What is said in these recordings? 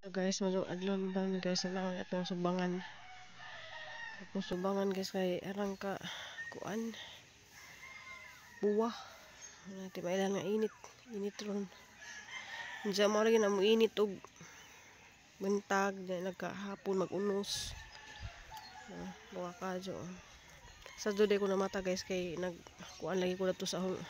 So guys, madung adlon ba guys na lang atong subangan. Atong subangan guys kay arang ka kuan buwa. Natin mailan nga init, init ron. Diyan mo lagi na mo init og buntag, di nagkahapon mag-unos. Buwa ka dyo. Sa doon ko na mata guys kay nagkuan lagi ko na to sa akong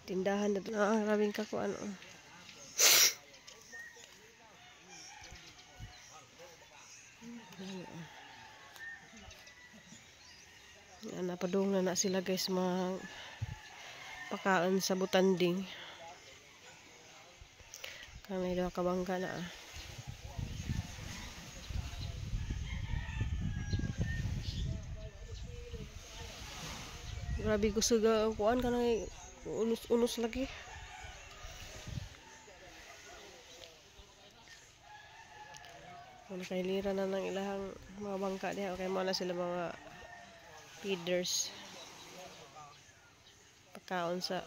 tindahan na to. Ah, grabing kakuan. Oh. Yan, napadung na na sila guys mga pakaon sa butanding. Kami daw kabangka na. Grabe kusog kuan kanang unos-unos lagi. Nakailira na ng ilahang mga bangka diha kay mo na sila mga feeders pagkaon sa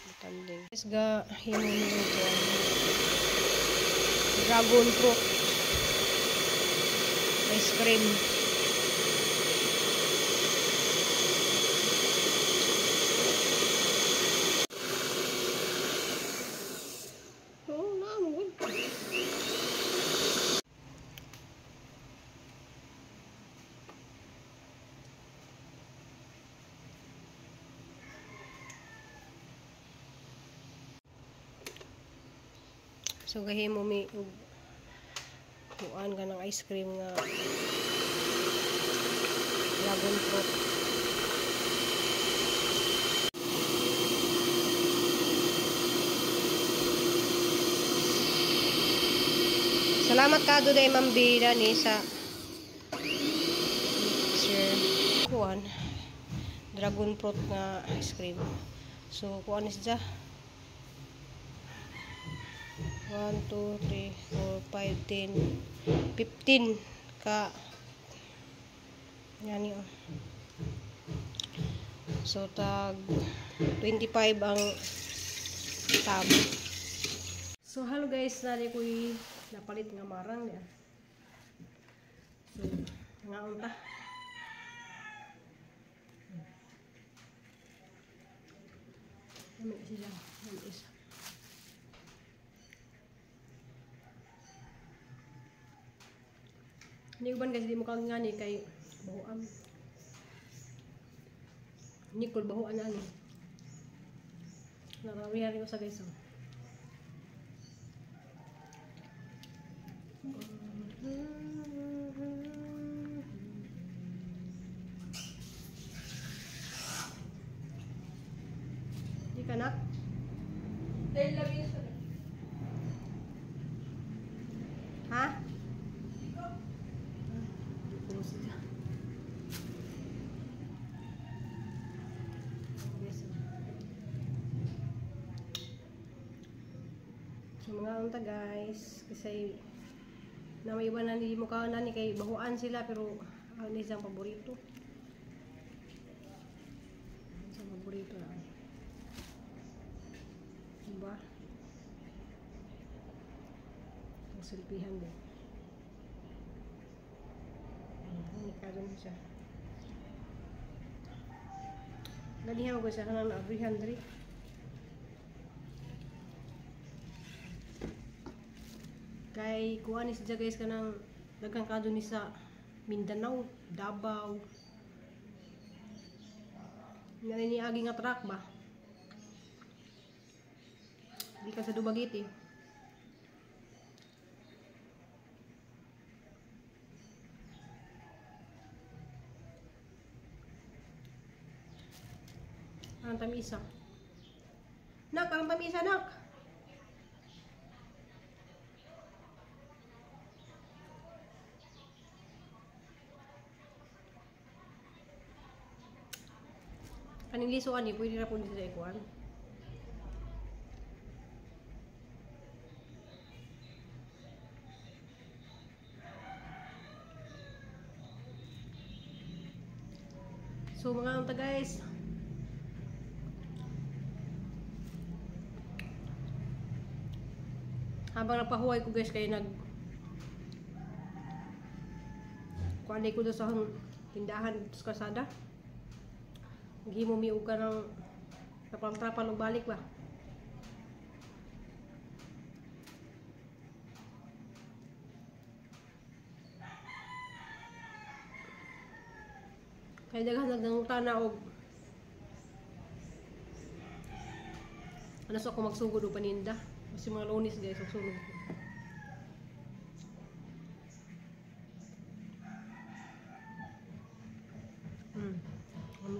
butanding. Guys, ga himo ni dragon fruit ice cream. Oh, na mo. So gahimo mi og kuan ka ng ice cream nga dragon fruit. Salamat ka do day Ma'am Bida ni sa mixer kuan dragon fruit nga ice cream. So kuan is siya 1, 2, 3, 4, 5, 10, 15 ka yan yun. So tag 25 ang tab. So hello guys, nari ko'y napalit nga marang niya. So ngaon ta. Ano sila? Ano isa? Hindi uban guys, di mo kang ngani kay bahuan. Nicole bahuan na ani. Narawihan ko sa guys. Oh. Di ka nak? Dahil lagi sa. Ha? So mga unta guys, kasi na may iba na hindi mo ka nani kay bahuan sila pero ang isang paborito. Isang paborito na. Diba? Ang silpihan din. Hindi ka dun siya. Ganihan ko siya kanang naabrihan diri. Kay kuha ni siya guys kanang daghang kadto ni sa Mindanao, Davao. Ngani ni agi nga truck ba? Di ka sa Dumaguete. Ang tamisa. Nak, ang tamisa nak. Kaning liso ani pwede ra pud sila ikuan. So mga unta guys. Habang napahuway ko, guys, kay nag kuan ko doon sa akong tindahan sa kalsada. Naghimo mi og kanang trapal-trapal og balik ba. Kaya daghan nagnangutana og ano sa ako magsugod og paninda. Kasi mga Lunes, guys, magsulog ko. Ano?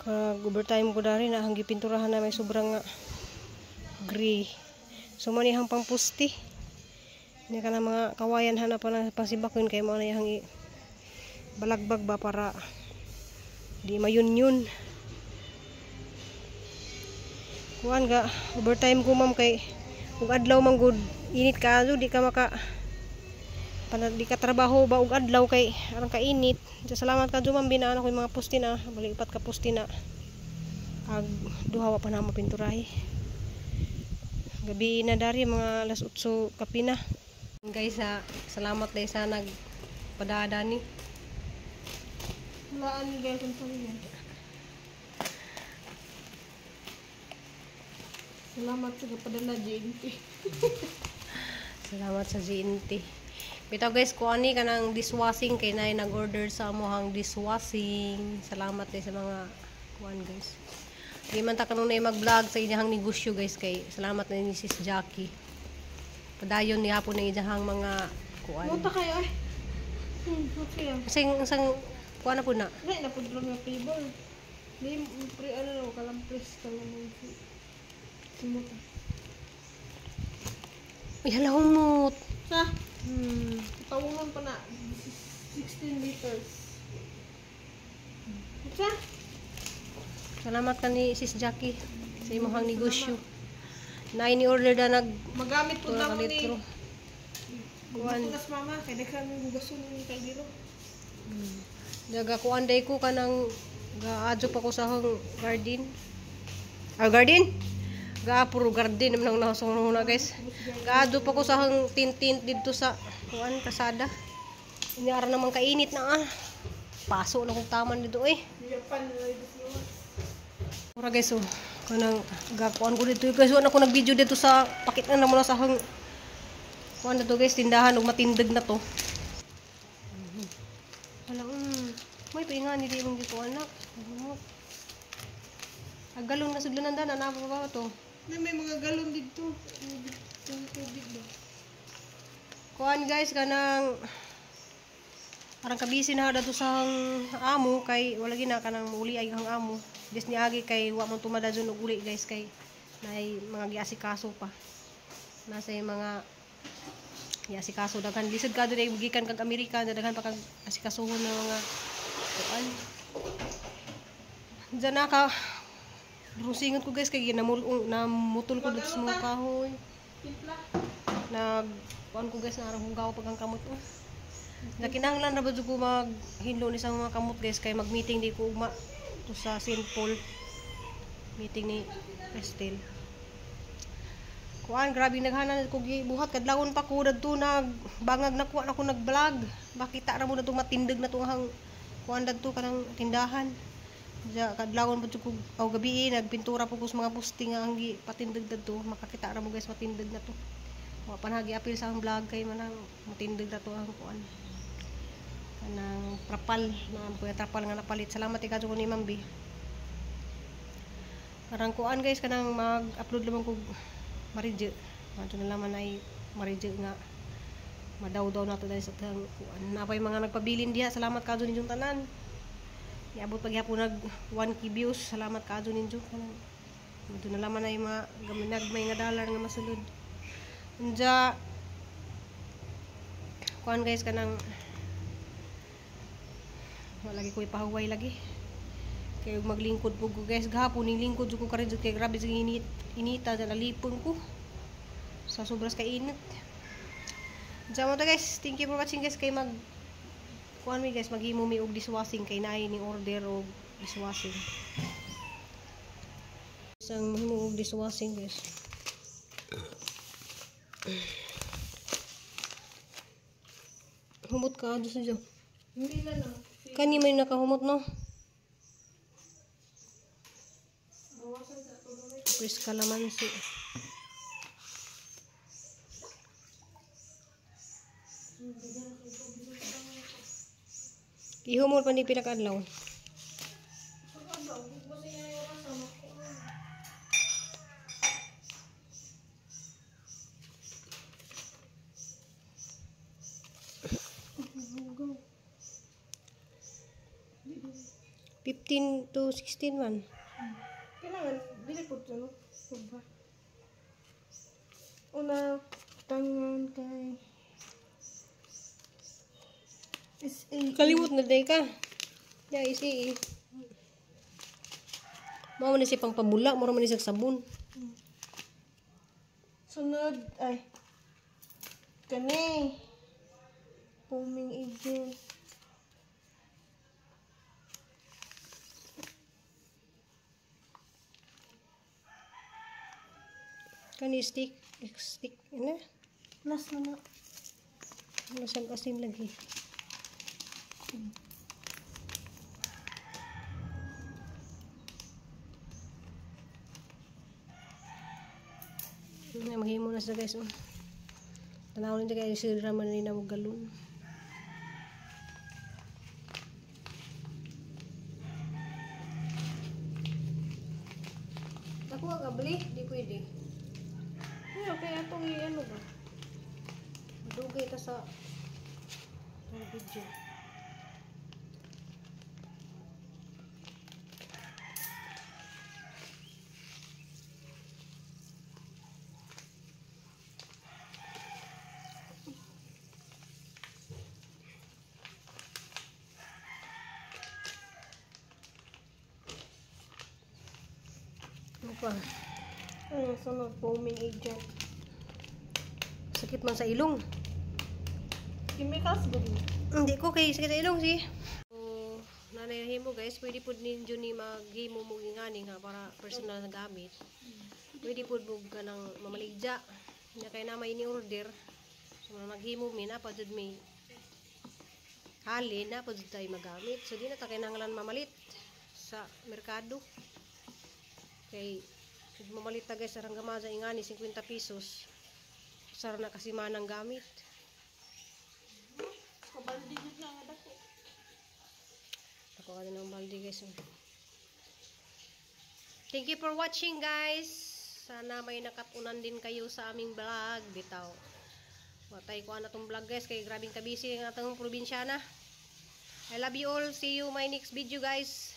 Kag overtime ko dari na ang gipinturahan na may sobrang gray. So man iyang pangpusti. Hindi ka na mga kawayan hanapan ng pangsibakon kay mo na iyang balagbag ba para di mayun yun. Kuan ga overtime ko ma'am kay ug adlaw man gud init kaayo di ka maka di ka trabaho ba og adlaw kay arang kainit. Salamat ka ma'am binaan ako yung mga pusti na balipat ka pusti na ag duha wa pa na mapinturahi. Gabi na dari mga alas 8 kapina. Guys, salamat dahil sa nagpadada ni. Walaan ni guys ang pamilya. Salamat sa kapadala JNT. Salamat sa JNT. Bitaw guys, kuan ni kanang dishwashing kay nay nag-order sa amohang dishwashing. Salamat dahil sa mga kuan guys. Di man ta kanunay mag-vlog sa inyang negosyo guys kay salamat na ni Sis Jackie. Padayon ni hapon na inyang mga kuan. Muta kayo ay. Okay. Kasi isang kuan na po na. Dai na pud nga flavor. Di pre ano no kalampres kalamansi. Simuta. Ay hala humot. Sa? Tawungan pa na 16 liters. Sa? Salamat ka ni Sis Jackie sa imong negosyo. Na ini-order na nag magamit po na mo ni. Kuan nas mama kay daghan mi gugason ni kay dilo. Daga kuan day ko kanang gaadyo pa ko sa akong garden. Ah, garden? Ga puro garden naman ang nasong na guys. Gaadyo pa ko sa akong tint-tint didto sa kuan kasada. Ini ara naman kainit na ah. Paso na kong taman dito eh. Ora guys, oh, kanang gakuan ko dito guys, wala ko nag-video dito sa pakit na mo na sa akong kuan dito guys, tindahan og matindag na to. Hala, may painga ni di mong gikuan na. Ang galon na sudlanan da na pa ba to? Na may mga galon dito. Tubig ba? Kuan guys, kanang parang kabisi na dato sa amo kay wala gina kanang muuli ay ang amo. Des niagi kay wa man tumada jud og uli guys kay nay mga giasikaso pa. Nasa yung mga giasikaso daghan lisod ka dud ay gikan kag Amerika daghan pa kag asikasuhon ng mga kuan. Diyan na ka brusingon ko guys kay ginamulong namutol ko dito sa mga kahoy. Nag kuan ko guys narang hugaw pag ang kamot oh. Nakinahanglan ra ba jud ko maghinlo ni sa mga kamot guys kay mag-meeting di ko ugma to sa St. Paul. Meeting ni Estel. Kuan grabe naghanan ko gibuhat kadlawon pa ko dadto nagbangag na kuan ako nag-vlog. Makita ra mo dadto matindag na tong hang kuan dadto kanang tindahan. Ja kadlawon pa jud ko aw gabi nagpintura po ko sa mga poste nga ang gipatindag dadto. Makakita ra mo guys matindag na to. Wa pa nagi apil sa ang vlog kay manang matindag na to ang kuan. Kanang trapal na kuya trapal nga napalit. Salamat ikadyo ko ni Ma'am B. Karang kuan guys kanang mag-upload lamang kog maridyo. Adto na laman ay maridyo nga madaw-daw nato dahil sa tang kuan. Napay mga nagpabilin diha. Salamat kadyo ninyong tanan. Iabot paghapon nag 1K views. Salamat kadyo ninyo. Kanang adto na laman ay mga nagmay nga dollar nga masulod. Unja kuan guys kanang wala lagi ko ipahuway lagi. Kay maglingkod po ko guys gahapon ning lingkod jud ko karon kay grabe sa init inita sa nalipon ko sa sobras kay init. Diyan mo to guys. Thank you for watching guys kay mag kuan mi guys maghimo mi og dishwashing kay naay ning order og dishwashing. Isang mahimo og dishwashing guys. Humot ka adto sa. Hindi na lang. Kani may nakahumot no? Fresh kalamansi. Ihumot pa ni pila ka adlaw. 15 to 16 man. Kailangan, dili po ito, no? Sobra. Una, tangan kay SA. Kalimot na day ka. Ya, isi. Mao man si pangpabula, mura man ni siya sabon. Sunod, ay, kani, foaming agent. Kani stick, stick, ano? Last na na. Lasang asin lagi. Ay, maghimo na sila guys. Oh. Tanaw nito guys, sila man ni na galon. Ako ka bli, di pwede. Ay, okay, atong i-ano ba? Madugay ta sa itong video. Ano pa? Ano, sunod, foaming agent. Sakit man sa ilong. Chemicals ba din? Hindi ko kay sakit sa ilong si. So, nanay himo guys, pwede pud ninyo ni maghimo mo ingani nga para personal na gamit. Pwede pud mo kanang mamaligya. Nya kay na may ni order. So maghimo mi na pa jud mi halin na pa jud tayo magamit. So di na ta kinahanglan mamalit sa merkado. Kay kung mamalit ta guys sarang gamaza ingani 50 pesos. Sara na kasi manang gamit. Kabaldi jud na nga dako. Ako ka din ng balde guys. Thank you for watching guys. Sana may nakapunan din kayo sa aming vlog. Bitaw. Watay ko na tong vlog guys. Kay grabing kabisi ng atong probinsyana. I love you all. See you my next video guys.